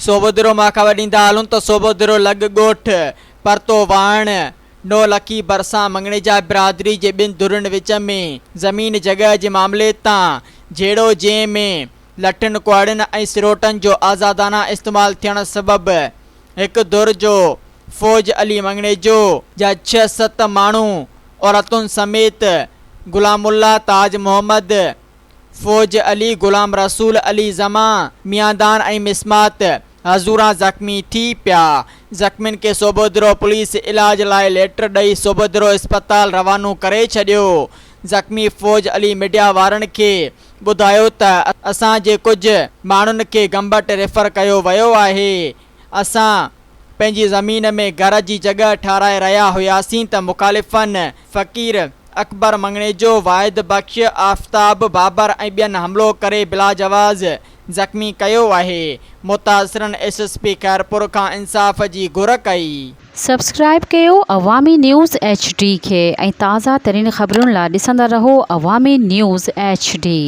سوڀوديرو مان خبر ڏيندا هلون ته سوڀوديرو لڳ ڳوٺ پرتو واهڻ نولکي ڀرسان مڱڻيجا برادري جي ٻن ڌرين وچ ۾ زمين جڳهه جي معاملي تان جهيڙو جنهن ۾ لٺين ڪهاڙين ۽ سروٽن جو آزادانه استعمال ٿيڻ سبب هڪ ڌر جو فوج علي مڱڻيجو جا ڇهه ست ماڻهو عورتن سميت غلام الله تاج محمد فوج علي، غلام رسول علي زمان، مياندان ۽ مسمات هزوران زخمي ٿي پيا. زخمين کي سوڀوديرو پوليس علاج لاء ليٽر ڏئي سوڀوديرو اسپتال روانو ڪري ڇڏيو. زخمي فوج علي ميڊيا وارن کي ٻڌايو ته اسان جي ڪجهه ماڻهن کي گمبٽ ريفر ڪيو ويو آهي، اسان پنهنجي زمين ۾ گهر جي جڳهه ٺاهرائي رهيا هياسين ته مخالفن فقير اڪبر مڱڻيجو، واحد بخش، آفتاب، بابر ۽ ٻين حملو ڪري بلاجواز زخمي ڪيو آهي. متاثرن ايس ايس پي خيرپور کان انصاف جي گهر ڪئي. سبسڪرائيب ڪيو عوامي نيوز ايڇ ڊي کي ۽ تازه ترين خبرن لا ڏسندا رهو عوامي نيوز ايڇ ڊي.